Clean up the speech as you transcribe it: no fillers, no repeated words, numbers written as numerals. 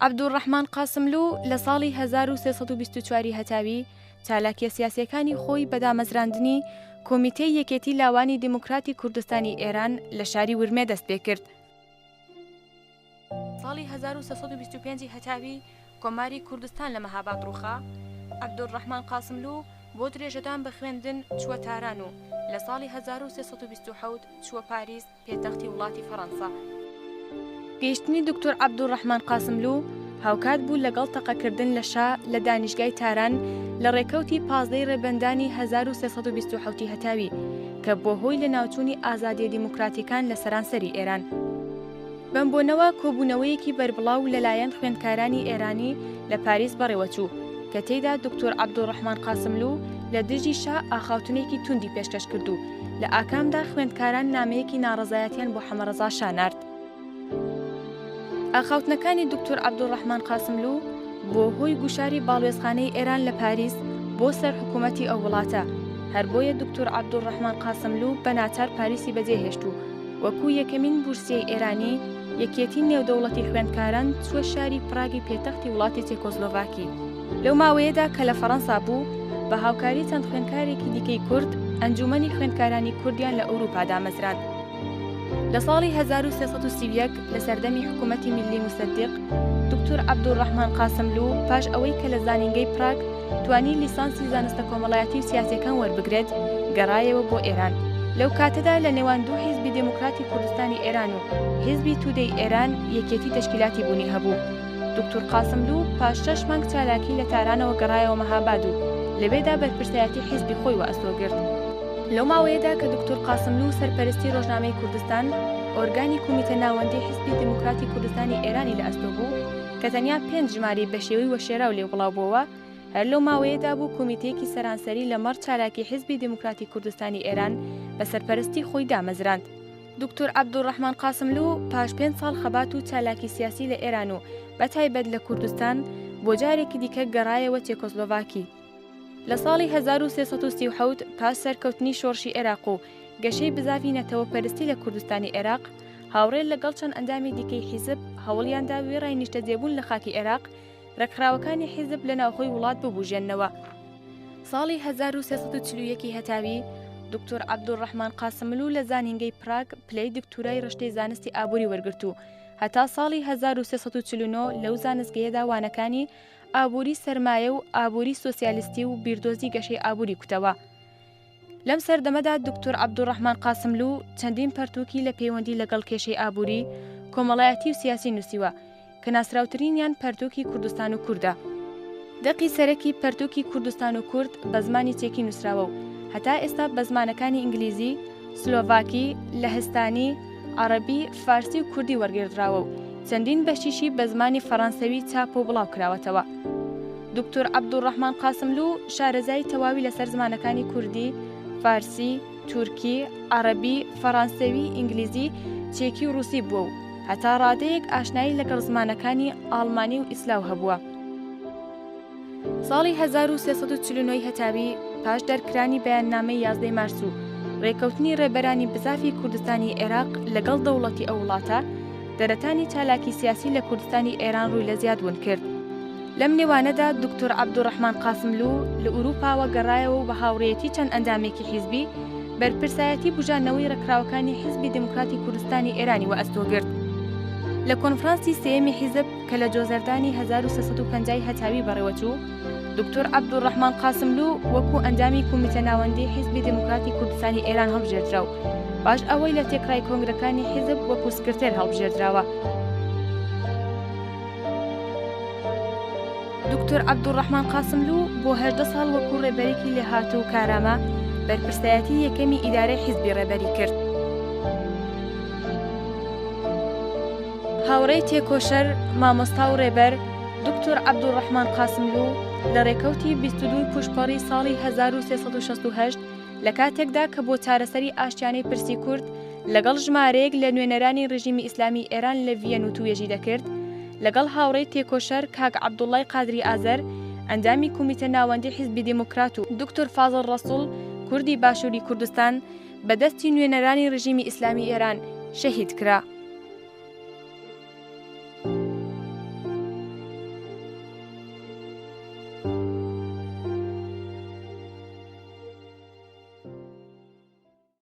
عەبدولڕەحمان قاسملوو لە ساڵی 1324 ی هەتاوی چالاکیە سیاسیەکانی خۆی بە دامەزراندنی کۆمیتەی یەکێتی لاوانی دێموکراتی کوردستانی ئێران لە شاری ورمێ دەست پێکرد. ساڵی 1325 ی هەتاوی کۆماری کوردستان لە مەهاباد ڕووخا، عەبدولڕەحمان قاسملوو بۆ درێژەدان بە خوێندن چووە تاران و لە ساڵی 1327 چووە پاریس پێتەختی وڵاتی فەڕەنسا. گەیشتنی دوکتور عەبدولڕەحمان قاسملوو هاوکات بوو لەگەڵ تەقەکردن لە شا لە دانیشگای تاران لە ڕێکەوتی 15 ی ڕێبەندانی 1327 ی هەتاوی کە بووە هۆی لەناوچوونی ئازادییە دیموکراتیکان لە سەرانسەری ئێران. بەم بۆنەوە کۆبوونەوەیەکی بەربڵاو لەلایەن خوێندکارانی ئێرانی لە پاریس بەڕێوەچوو کە تێیدا دوکتور عەبدولڕەحمان قاسملوو لە دژی شا ئاخاوتنێکی توندی پێشکەش کرد و لە ئاکامدا خوێندکاران نامەیەکی ناڕەزایەتیان بۆ حەمەڕەزا شا نارد. ئاخاوتنەکانی دوکتور عەبدولڕەحمان قاسملوو بووە هۆی گوشاری باڵوێزخانەی ئێران لە پاریس بۆ سەر حکوومەتی ئەو وڵاتە، هەر بۆیە دوکتور عەبدولڕەحمان قاسملوو بە ناچار پاریسی بەجێهێشت و وەکوو یەکەمین بورسیەی ئێرانی یەکیەتی نێودەوڵەتی خوێندکاران چووە شاری پراگی پێتەختی وڵاتی چێکۆسلۆڤاکی. لەو ماوەیەدا کە لە فەڕەنسا بوو، بە هاوکاری چەند خوێندکارێکی دیکەی کورد، ئەنجوومەنی خوێندکارانی کوردیان لە ئەوروپا دامەزراند. لە ساڵی 1331 لە سەردەمی حکوومەتی میللی موسەدیق، دوکتور عەبدولڕەحمان قاسملوو پاش ئەوەی کە لە زانینگەی پراگ توانی لیسانسی زانستە کۆمەڵایەتی و سیاسیەکان وەربگرێت، گەڕایەوە بۆ ئێران. لەو کاتەدا لە نێوان دوو حیزبی دێموکراتی کوردستانی ئێران و حیزبی توودەی ئێران یەکیەتی تەشکیلاتی بوونی هەبوو. دوکتور قاسملوو پاش شەش مانگ چالاکی لە تارانەوە گەڕایەوە مەهاباد و لەوێدا بەرپرسایەتی حیزبی خۆی وەئەستۆ گرت. لەو ماوەیەدا کە دوکتور قاسملوو سەرپەرستی ڕۆژنامەی کوردستان، ئۆرگانی کومیتە ناوەندیی حیزبی دێموکراتی کوردستانی ئێرانی لە ئەستۆ بوو کە تەنیا پێنج ژمارەی بە شێوەی وەشێراو لێ بڵاو بۆوە، هەر لەو ماوەیەدا بوو کومیتەیەکی سەرانسەری لە مەڕ چالاکی حیزبی دێموکراتی کوردستانی ئێران بە سەرپەرستی خۆی دامەزراند. دوکتور عەبدولڕەحمان قاسملوو پاش پێنج ساڵ خەبات و چالاکی سیاسی لە ئێران و بە تایبەت لە کوردستان، بۆ جارێکی دیکە گەڕایەوە چێکۆسلۆڤاکی. لە ساڵی 1337 پاش سەرکەوتنی شۆڕشی ئێراق و گەشەی بزاڤی نەتەوەپەرستی لە کوردستانی ئێراق، هاوڕێ لەگەڵ چەند ئەندامی دیکەی حیزب هەوڵیان دا وێڕای نیشتەجێبوون لە خاکی ئێراق، ڕێکخراوەکانی حیزب لە ناوخۆی وڵات ببوژێننەوە. ساڵی 1341 ی هەتاوی، دوکتور عەبدولڕەحمان قاسملوو لە زانینگەی پراگ پلەی دکتورای ڕشتەی زانستی ئابووری وەرگرت و هەتا ساڵی 1349 لەو زانستگەیەدا وانەکانی ئابووری سەرمایە و ئابووری سۆسیالیستی و بیردۆزی گەشەی ئابووری کوتەوە. لەم سەردەمەدا دوکتور عەبدولڕەحمان قاسملوو چەندین پەرتووکی لە پەیوەندی لەگەڵ کێشەی ئابووری، کۆمەڵایەتی و سیاسی نووسیوە کە ناسراوترینیان پەرتووکی کوردستان و کوردە. دەقی سەرەکی پەرتووکی کوردستان و کورد بە زمانی چێکی نووسراوە و هەتا ئێستا بە زمانەکانی ئینگلیزی، سلۆڤاکی، لەهستانی، عەڕەبی، فارسی و کوردی وەرگێڕدراوە و چەندین بەشیشی بە زمانی فەڕەنسەوی چاپ و بڵاو کراوەتەوە. دوکتور عەبدولڕەحمان قاسملوو شارەزایی تەواوی لەسەر زمانەکانی کوردی، فارسی، تورکی، عەڕەبی، فەڕانسەوی، ئینگلیزی، چێکی و ڕووسی بووە و هەتا ڕادەیەک ئاشنایی لەگەڵ زمانەکانی ئاڵمانی و ئیسلاو هەبووە. ساڵی 1349 ی هەتاوی پاش دەرکرانی بەیاننامەی یازدەی مارس و ڕێکەوتنی ڕێبەرانی بزافی کوردستانی ئێراق لەگەڵ دەوڵەتی ئەو وڵاتە، دەرەتانی چالاکی سیاسی لە کوردستانی ئێران ڕووی لە زیادبوون کرد. لەم نێوانەدا دوکتور عەبدولڕەحمان قاسملوو لە ئورووپاوە گەڕایەوە و بە هاوڕێیەتی چەند ئەندامێکی حیزبی، بەرپرسایەتی بوژاندنەوەی ڕێکخراوەکانی حیزبی دێموکراتی کوردستانی ئێرانی وەئەستۆ گرت. لە کۆنفرانسی سێیەمی حیزب کە لە جۆزەردانی 1350 ی هەتاوی بەڕێوەچوو، دوکتور عەبدولڕەحمان قاسملوو وەکوو ئەندامی کومیتە ناوەندیی حیزبی دێموکراتی کوردستانی ئێران هەڵبژێردرا و پاش ئەوەی لە تێکڕای کۆنگرەکانی حیزب وەکوو سکرتێر هەڵبژێردراوە. دوکتور عەبدولڕەحمان قاسملوو بۆ 18 ساڵ وەکوو ڕێبەرێکی لێهاتوو و کارامە بەرپرسایەتی یەکەمی ئیدارەی حیزبی ڕێبەری کرد. هاوڕێی تێکۆشەر، مامۆستا و ڕێبەر دوکتور عەبدولڕەحمان قاسملوو لە ڕێکەوتی 22 پووشپەڕی ساڵی 1368 لە کاتێکدا کە بۆ چارەسەری ئاشتیانەی پرسی کورد لەگەڵ ژمارەیەک لە نوێنەرانی ڕژیمی ئیسلامی ئێران لە ڤییەن وتووێژی دەکرد، لەگەڵ هاوڕێی تێکۆشەر کاک عەبدوڵڵای قادری ئازەر ئەندامی کومیتە ناوەندی حیزبی دێموکرات و دوکتور فازڵ ڕەسووڵ کوردی باشووری کوردستان بە دەستی نوێنەرانی ڕژیمی ئیسلامی ئێران شەهید کرا.